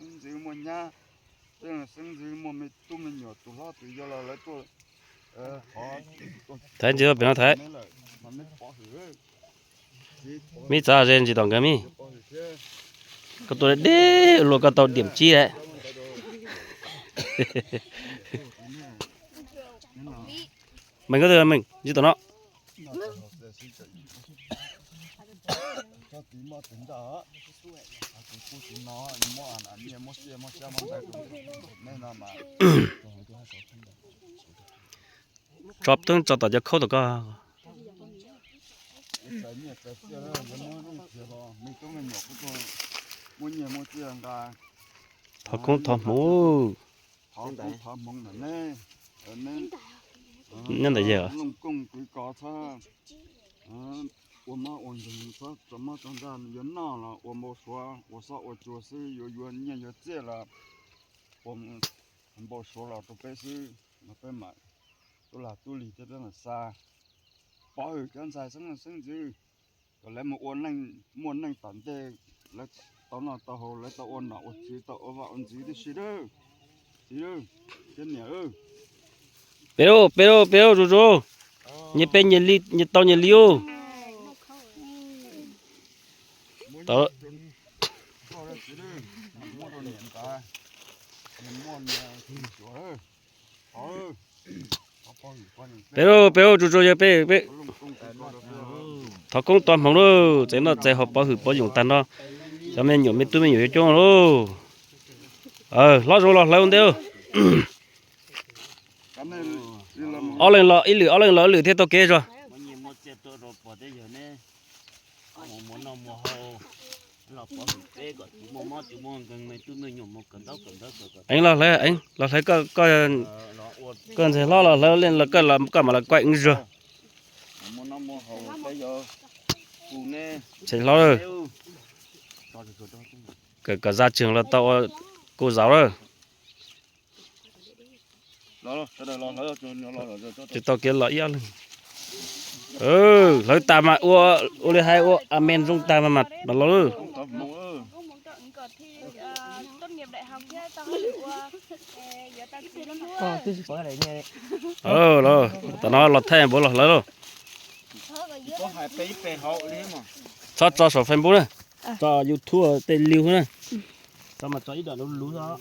Xeeb ntxwv muaj nyab, tej xeeb ntxwv muaj me tub me nyuam tus hlob tus yau los lawv tuaj thov, thaiv ntsis pem no thaiv. Mib txav ze ntsis tom nkawd mib. Koj tuaj deb luag koj tau diam tsib lawm. Meem, koj twg meem ntsis tom no. Tso pheej tso tom cov khaub tom koj. Thov koob thov hmoov. Nyob ntawm yawg. Ua mab ua nkeeg txhob tso mab tso ntaj, yuav noj los ua npau suav, ua xob ua tsuag xwb, yuav yuav nyiaj yuav txiaj los ua npau suav los rau peb xwb, mas peb mam tub lag tub lig thiab peb mam xa. Pov hwm cov ntxhais xeeb leej xeeb ntxwv kom lawv mus ua neej, muaj neej tom ntej, lawv tau noj tau haus, lawv tau ua nom ua tswv, tau ua vaj ua ntxwv tib si. Txiv, thiab niam, peb lauj, peb lauj, peb lauj, zus zus, nyias peb nyias li, nyias tau nyias li ub. Peb lauj, peb lauj, zus zus, yog peb, peb thov koob thov hmoov lauj, txais noj txais haus pov hwm pov yoos tag nrho, cov me nyuam me tub me nyuam yuav coob lauj. Hlob Zoo los hlawv ua ntej lauj. Ob leeg los ib lwm, ob leeg los ib lwm thiaj tau kev zog. Eev los hlawv, Eev los hlawv, koj ntxhais hlob los hlawv, koj mam los kuaj Eev zog. Ntxhais hlob, kom zaj tswv los tau ua kuj zaum lawm. Tsis tau kev los ib ob leeg. Hlawv tas mas ua, ua li hais ua amen zoo tag mas mam los lawm. Tam no los thaij npaum los hlawv lauj. Txhob tso saum Facebook na, tso YouTube tej liu na. Tso mas tso ib dam luv luv xwb.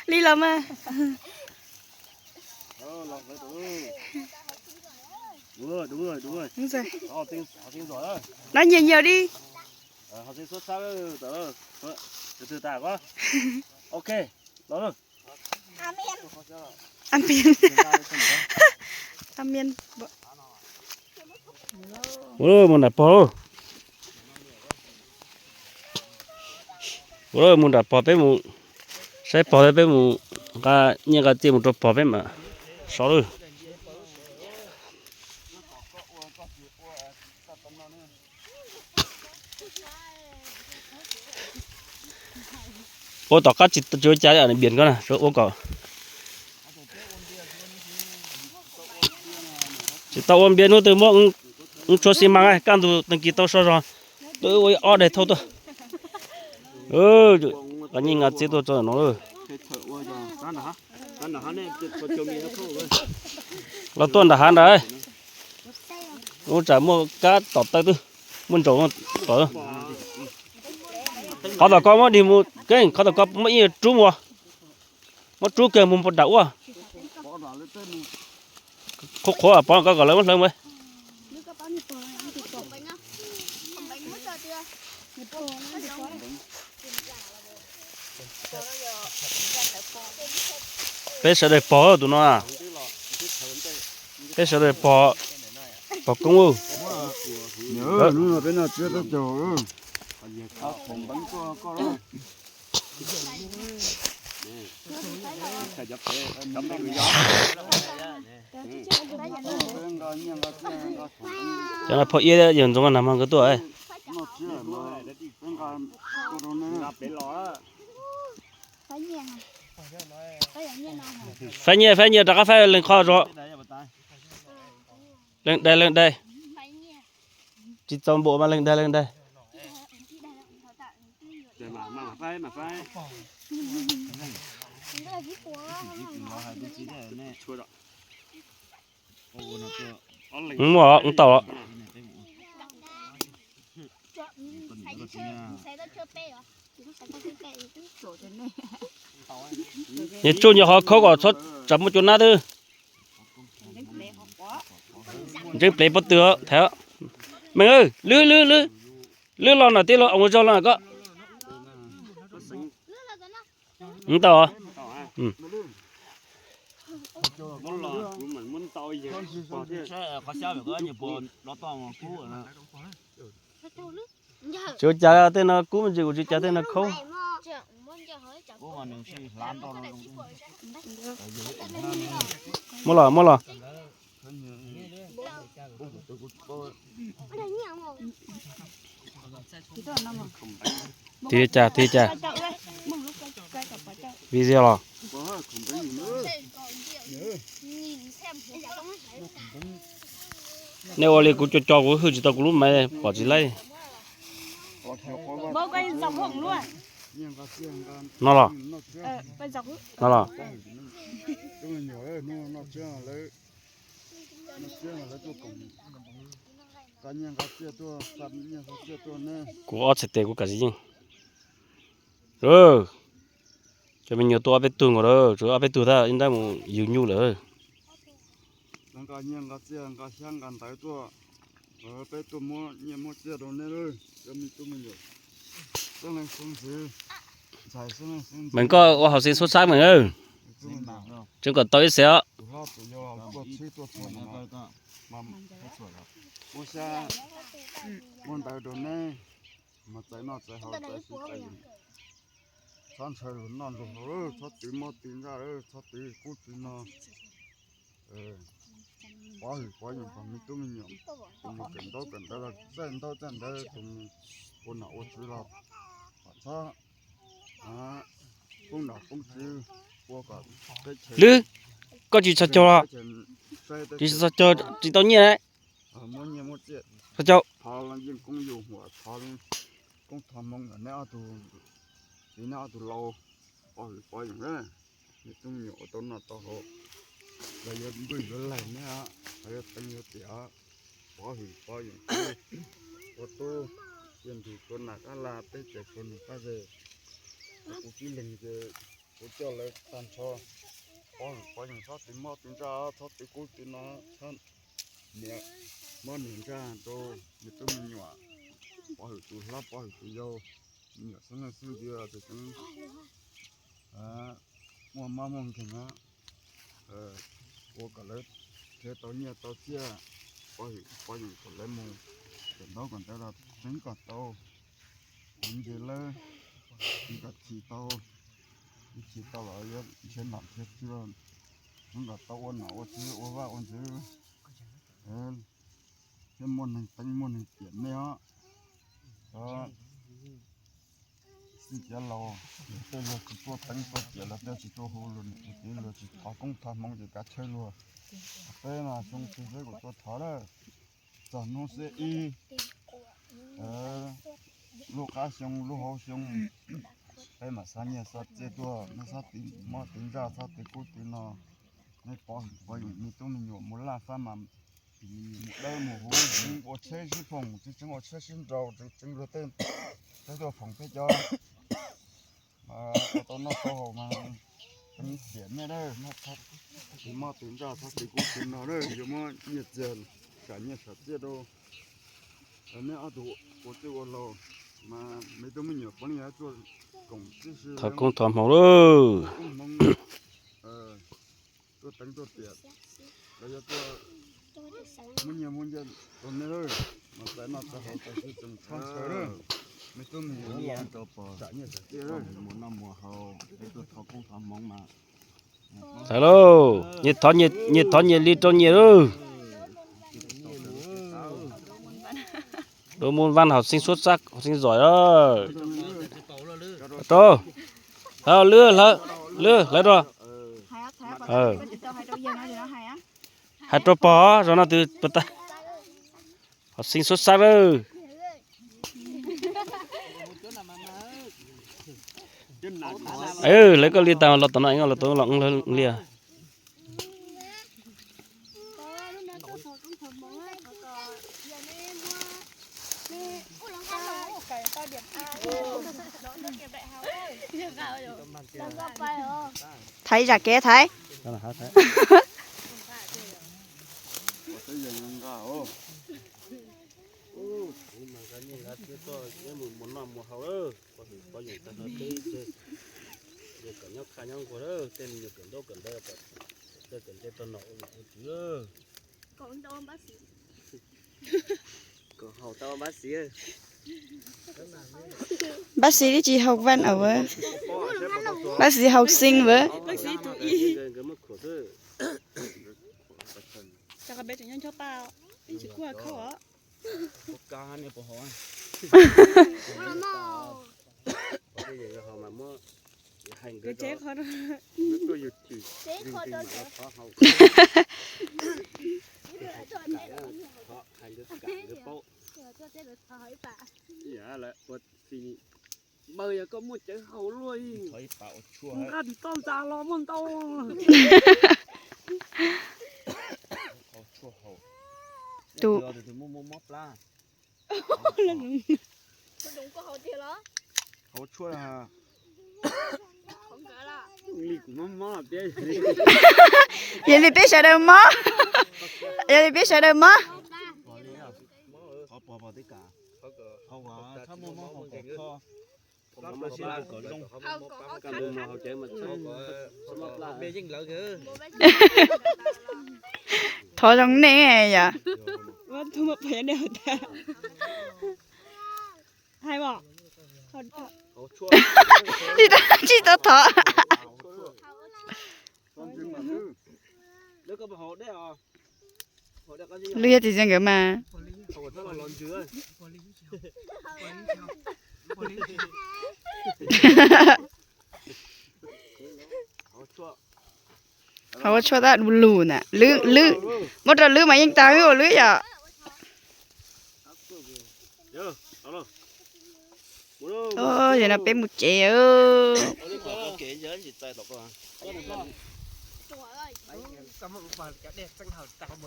Li los mas. Nói nhiều nhiều đi. Ăn miên. Ăn miên. Mus nram pog lauj. Mus nram pog peb mus saib pog, peb mus nqa nyiaj nqa txiaj mus rau pog peb mam so lauj. Ua tom qab tsis ua cas, npias koj na, ua kom tsis tau ua npias hnub twg muab tshuab xi mas, kaj ntug tag kis tau so zog, twb ua ob daig thauj tuaj. Nqa nyiaj nqa txiaj tuaj tso no. Los tuaj nram hav nrad, ub tsam muaj kab tom taw twb muaj ntsaum tom. Qhov tom koj muab dig mus keej, qhov tom koj muab ib rub mus, muab rub kiag mus nram ua. Qhuav qhuav pov koj kom lawv muab hlawv mus. Peb sawv daws pog tus no, peb sawv daws pog, pog koob. Cov no phauj Iab yawg Ntxoov Vaj Nag Hmo nkawd tuaj. Faib nyiaj, faib nyiaj, rov qab faib leej qhov zog. Leej dai, leej dai. Tsis txaus npaum mas leej dai, leej dai. Muaj, tau. Nyias tsuj nyias qhov khaub kom txhob tsam muaj cua nab twg. Ntseeb plev pob tw thaiv. Meej, lwb lwb lwb, lwb los no tib los ua zog los koj. Tau. Tsis ua cas, tej no kub me ntsis, kuv tsis cas tej no khaub. Muab los, muab los. Tig cas, tig cas. Video los. Nej ua li kuv co co kuv hwj tsis tau kuv lub maiv pom tsis laib. No los, no los. Kuv ob txhais tes kuv kam tsis yeej. Cov me nyuam tuaj ob peb tug nkaus lawm, tsuas ob peb tug tab ib nrab mus yug nyuj lawm. Nqa nyiaj nqa txiaj nqa xyab nqa ntawv tuaj, peb tuaj muab nyiaj muab txiaj rau nej, cov me tub me nyuam. Xeeb leej xeeb ntxwv, ntxhais xeeb leej xeeb ntxwv. Meem koj ua hauv xeev xub xab meem. Tseem kom tau ib xeem os. Tus hlob tus yau tuaj txhib tuaj txhua no, muab xyab muab ntawv rau neb, mas txais noj txais haus txais xwm txais yeem. Txhob ntshaw luag noj luag haus, txhob twv mob twv ntsaj, txhob twv kub twv no. Pov hwm pov yeem kom me tub me nyuam, tus mus kawm ntaub kawm ntawv los txawj ntaub txawj ntawv, tus mus ua nom ua tswv los kom txhob poob nom poob tswv, ua kom teb chaws, lwb, koj tsis txhos caug los? Tsis txhos caug tsis tau nyiaj. Muab nyiaj muab txiaj, txhos caug. Thov yeej koob yus huam, thov koob thov hmoov, neb ob tug, neb ob tug laus, pov hwm pov yeem, me tub me nyuam ua tau noj tau haus, los yuav npwj yuav laig neb, los yuav teev yuav tiam, pov hwm pov yeem, ua tub, cia nrug tsuav nam qab laj, teb chaws tsuav nus qab ze. Kuv tib leeg ces kuv coj lawv tag nrho, pov hwm pov yeem, txhob twv mob twv ntsaj, txhob twv kub twv no, txhob niam mob niam ntsaj rau me tub me nyuam, pov hwm tus hlob pov hwm tus yau, me nyuam xeeb leej xeeb ntxwv ces tseem muaj mob muaj nkeeg, ua kom lawv nrhiav tau nyiaj tau txiaj, pov hwm pov yeem kom lawv mus kawm ntaub kawm ntawv los tseev kom tau, ua ntses lawv kom chim tau, chim tau los yuav nrhiav nom nrhiav tswv, tseev kom tau ua nom ua tswv ua vaj ua ntxwv, thiab muaj neeg teev muaj neeg tiam nej os. Xij ciav laus, tej luag tsis tuaj teev tuaj tiam los tej tsis tuaj hu luag niam hu txiv, luag tsis thov koob thov hmoov ces kav tsawj luag. Peb mas xyoo twg peb kuj tuaj thov lawm. Txog hnub xiab ib, lub qab xyoo lub hauv xyoo, peb mam xa nyiaj xa txiaj tuaj, nej txhob twv mob twv ntsaj, txhob twv kub twv no. Nej pov hwm pov yeem, me tub me nyuam mus laj fab mas mus dawb mus huv, tseev ua tsheb sib phoom, tseev ua tsheb sib nraus, tseev luag tej, peb tuaj foom peb cov, ua tau noj tau haus mas tseev tiam nej, txhob twv mob twv ntsaj, txhob twv kub twv no, yuav muab nyiaj txiag, sam nyiaj sam txiaj rau nej ob tug ua txwj ua laus, mas me tub me nyuam puav leej yog tuaj koom tib si. Thov koob thov hmoov lauj. Koob hmoov, Tuaj teev tuaj tiam, lawv yuav tuaj muab nyiaj muab nyiaj rau neb lawm, mas txais noj txais haus txais tsis txeem txhob ntshaw lawm. Me tub me nyuam nyiaj rau pog, muas noj muas haus, peb tuaj thov koob thov hmoov mas. Txais lauj, nyias thov nyias li rau nyias lauj. Lub môn văn học sinh xuất sắc, học sinh giỏi đó. Rau, lwb, lwb, hlawv rau. Hais rau pog, rau no tus puas tag. Học sinh xuất sắc đó. Lawv koj li tag los tom no, los tom no los li. Thaiv zam kev thaiv. Bác sĩ tsis học văn ở, bác sĩ học sinh với. Npawg, yog koj muaj cawv haus luaj, nqa tis toj ntxas los muaj ntau. Tus Yog li peb sawv daws mob, yog li peb sawv daws mob. Thov zoo nej yom. Tsis tau thov. Lwb yog txiv tsev nkawd mas. Hauv ua tshuaj tab lus na, lwb, lwb, muab rau lwb mas yeej tag ua lwb yom. Yog no peb mus tsev.